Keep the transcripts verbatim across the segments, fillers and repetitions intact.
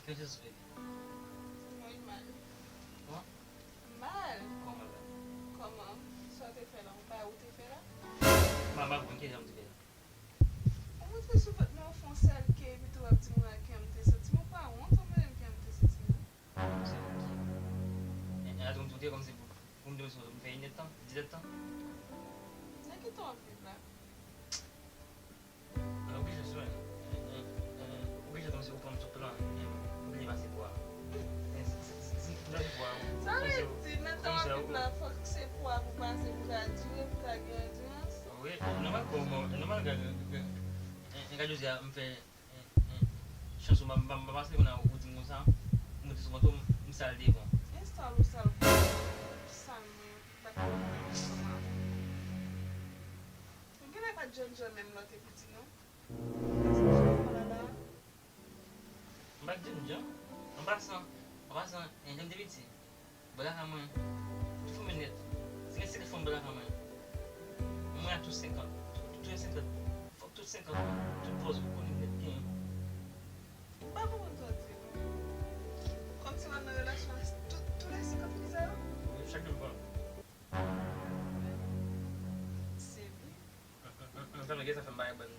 Kèlkeswa. Mwen mal. Kòman? Mal. Kòman la? Kòman? Sa w te fè la? Yon bagay ou te fè la? M pa konn kijan m te fè la. Ou monte sou vant mwen, ou fè yon sèl ke, epi tou w ap di mwen a kè m te santi m. Ou pa wont, ou menm kè m te santi m. Se ou ki. E, e, atò, m tou te kòmsi pou, pou m di w, m fè inèdtan, dizèdtan. Nan ki tan w ap viv la? Mwen oblije sou, mwen oblije kòmsi ou pran m sou plan, mwen oblije pase pou a. Sa vle di, nan tan w ap viv la, fòk se pou a pou pase, pou ka dire, pou ka gen andirans? Wi, e nòmal pou mwen, e nòmal gen, gen, gen, gen, gen, jodi a, m fè, e, e, chans ou, m pa, m pa, m pa pase kounye a, ou di m konsa, m monte sou moto, m, m sal devan. E sal ou sal pou, sal mwen, pa t konn kòman. Ou genlè pa t jènjan menm lè w te piti, non? Paske jan w pale la. M pa t jènjan. An pasan, an pasan, e, lè m te piti, bò lakay mwen, tout fanm yo nèt. Se gen senkant fanm bò lakay mwen. Mwen a tou senkant. Tou, tou, tou senkant. Fòk tout senkant, tout pòz ou konnen nèt genyen. M pa konprann sa w di, non. Kòmsi w al nan relasyon a tout, tou lè senkant fi sa yo? Wi, chak jou m pran. Se vre. M, m, m, m, sa gen sa fè m bay bann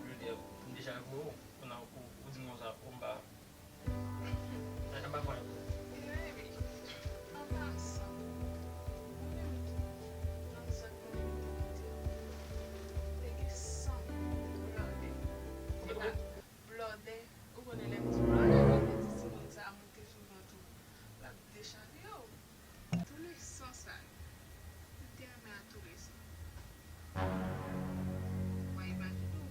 jodi a, pou m deja voye w, kounye a ou, ou di m konsa, ou m pa. Sa m pa fè. Baby, an pasan, ou menm tou, nan zòt mwen te kite, te gen san blòdè. Blòdè, ou konnen lè m di blòdè, lè m di timoun sa a monte sou vant ou, l ap dechaje w. Tou le san sa yo, ou te renmen a tou le san. Wa imajine w.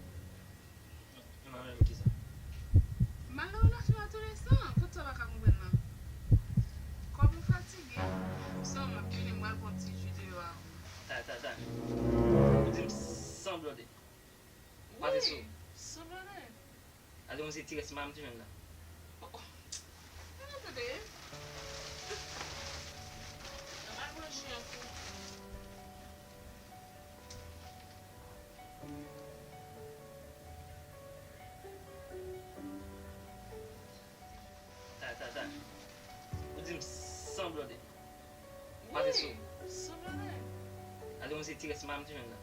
Mal nan relasyon a tou le san, kote sa w pa ka konprann nan? Kòm ou fatige, san m ap vini, m pral pran ti ji deyò a. Ta, ta, ta. Ou di m san blòdè. Pase sou. Wi, san blòdè. Ale yon ti rès manti jwenn la. Oh, oh. Mwen tande. Nan al pran ji an tou. Ta, ta, ta. Ou di m san blòdè. Pase sou. Wi, san blòdè. Ale yon ti rès manti jwenn la.